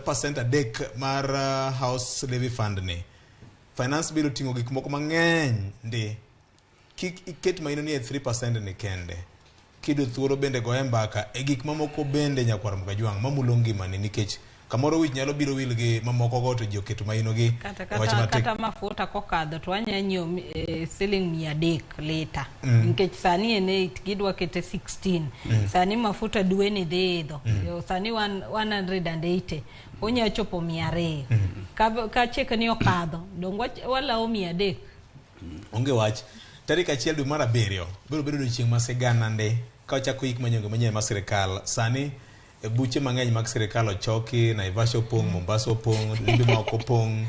percent 3 mar House Levy Fund ni. Finance Bill oting'o gik moko mang'eny ndi. Kik iket maino ni e 3% ni kende. Kiyudo thuolo bende goye mbaka e gik mamoko bende nyakwar Mkajwang' mamulo ngimani nikech kamoro wich nyalo biro wil gi mamoko go to ji oketo maino gi Kata e wach kata matek. kata mafuta kokadho to wanya nyiewo siling 300 lita. Nikech sani en 8 gidwa kete 16. Sani mafuta dwe ni dhi idho. Sani 180. Onya chopo 200. Ka chik ni okadho, dong walawo 300. Onge wach. Tarik 1 dwe mar 7 biro bedo odiochieng' ma sigana nde ka ochako yik manyonge manyien mar sirikal. Sani e buche mang'eny mag sirikal ochoki, Naivasha opong', Mombasa opong', limbe ma oko opong'.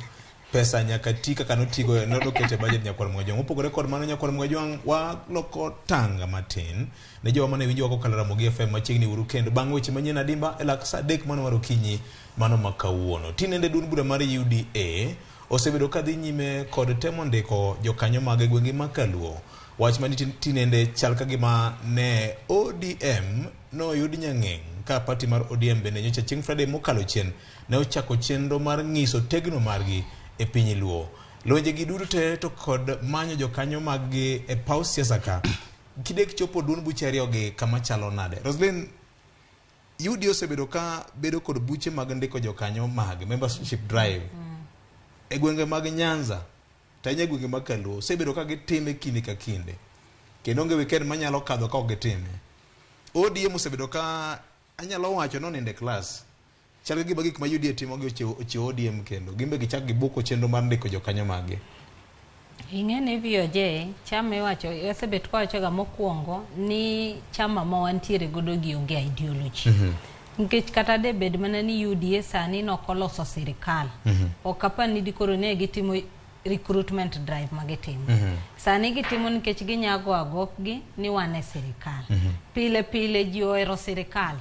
Pesa nyaka ti kaka notigo noket e budget nyakwar Mkajwang'. Mopogore kod mano nyakwar Mkajwang' waloko tanga matin ne jowa mane winjowa kokalo Ramogi FM machiegni uru kendo bang' weche manyien adimba e lak saa 3 mano mar okinyi mano ma kawuono. Tinende duond bura mar UDA osebedo ka dhi nyime kod temo ndiko jokanyo mage gwenge ma Kaluo. Wach mani tinende chal ka gima ne ODM noyud nyang'eng' ka party mar ODM bende nyocha chieng' Friday mokalo chien ne ochako chenro mar ng'iso tegno margi e piny Luo. Lwenje gi duto te to kod manyo jokanyo maggi e paw siasa ka kidek chopo duond buche ariyo gi kama chalo nade. Roslyn, UDA osebedo ka bedo kod buche mag ndiko jokanyo mag membership drive e gwenge mag Nyanza to ahinya gwenge mag Kaluo osebedo ka gitime kinde ka kinde kendo onge weekend manyalo kadho ka ok gitime. ODM osebedo ka anyalo wacho nonindo e klas chal ka gima gik ma UDA timo gi ochiewo ODM kendo gimbe gichak gibuko chenro mar ndiko jokanyo maggi. Ing'e ni VOJ chama iwacho osebet kawachoga mokwongo ni chama ma wantiere godo gi onge ideology. Nikech kata de bed mana ni UDA sani nokoloso sirikal. Ok apar ni dikoro ne gitimo recruitment drive ma gitimo. Sani gitimo nikech ginyago agokgi ni wan e sirikal. Pile pile ji ohero sirikal.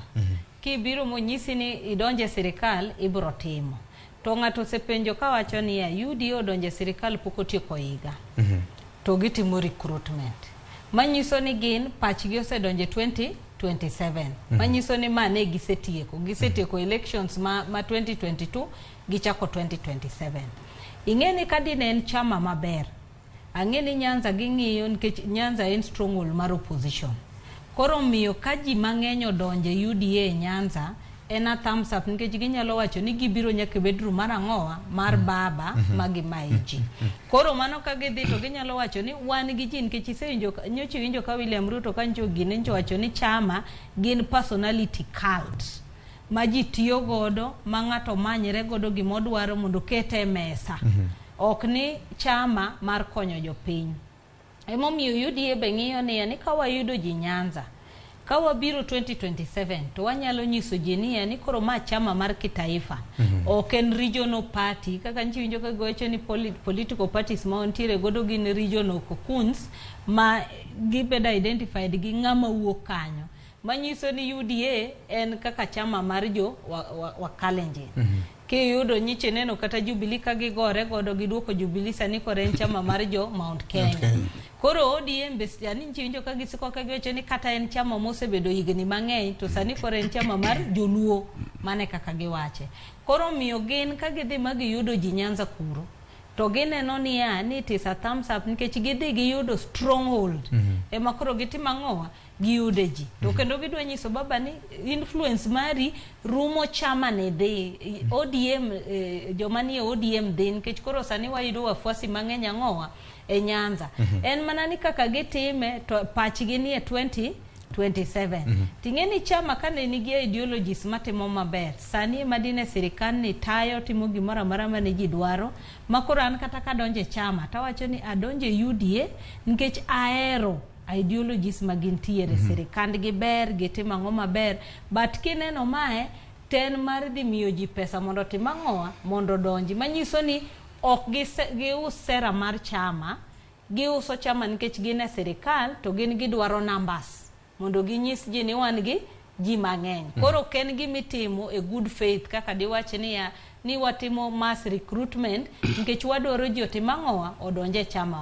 Kibiro monyisi ni idonje e sirikal, ibro timo. To ng'ato osepenjo kawacho niya, UDA odonje e sirikal pok otieko higa. To gitimo recruitment. Manyiso ni gin pachgi osedonje 2027. Manyiso ni ma ne gisetieko. Gisetieko elections ma 2022 gichako 2027. Ing'e ni ka dine en chama maber, ang'e ni Nyanza ging'iyo nikech Nyanza en stronghold mar opposition. Koro miyo ka ji mang'eny odonje UDA e Nyanza, en a thumbs up nikech ginyalo wacho ni gibiro nyaka e bedroom mar ang'owa mar baba ma gimaye ji. Koro mano ka gidhi to ginyalo wacho ni wan gi ji nikech isewinjo nyocha iwinjo ka William Ruto ka nyocha gine nyocha wacho ni chama gin personality cult ma ji tiyo godo ma ng'ato manyre godo gimodwaro mondo okete e mesa. Ok ni chama mar konyo jopiny. Emomiyo UDA be ng'iyo niya ni ka wayudo ji Nyanza, ka wabiro 2027 to wanyalo nyiso ji niya ni koro ma chama mar kitaifa. Ok en regional party kaka nchi winjo ka giwacho ni political parties ma wantiere godo gin regional cocoons ma gibedo identified gi ng'ama wuok kanyo. Manyiso ni UDA en kaka chama mar jo wa Kalenjin. Kiyudo nyiche neno kata Jubilee ka gigore godo giduoko Jubilee sani koro en chama mar jo Mount Kenya. Koro ODM be sani nyiche winjo ka gisiko ka giwacho ni kata en chama mosebedo higni mang'eny to sani koro en chama mar joluo mane kaka giwache. Koro miyo gin ka gidhi ma giyudo ji Nyanza kuro to gineno niya ni it is a thumbs up nikech gidhi giyudo stronghold. Ema koro gitimo ang'owa giyude ji. To kendo gidwa nyiso baba ni influence mari rumo chama ni dhi ODM joma nie ODM dhi nikech koro sani wayudo wafuasi mang'eny ang'owa e Nyanza. En mana ni kaka gitime to pachgi nie 2027. Ting'e ni chama kane nigi ideologies matimo maber sani ema dine sirikal ni tayo timo gimoro amora mane ji dwaro ma koro an kata kadonjo e chama tawacho ni adonjo e UDA nikech ahero ideologies ma gintiere. Sirikandgi ber, gitimo ang'o maber, but kineno mae ten mar dhi miyo ji pesa mondo otim ang'owa mondo odonji manyiso ni ok gius sera mar chama, giuso chama nikech gin e sirikal to gin gidwaro numbers mondo ginyis ji ni wan gi ji mang'eny. Koro ok en gima itimo e good faith kaka diwach niya ni watimo mass recruitment nikech wadwaro ji otim ang'owa odonj e chama.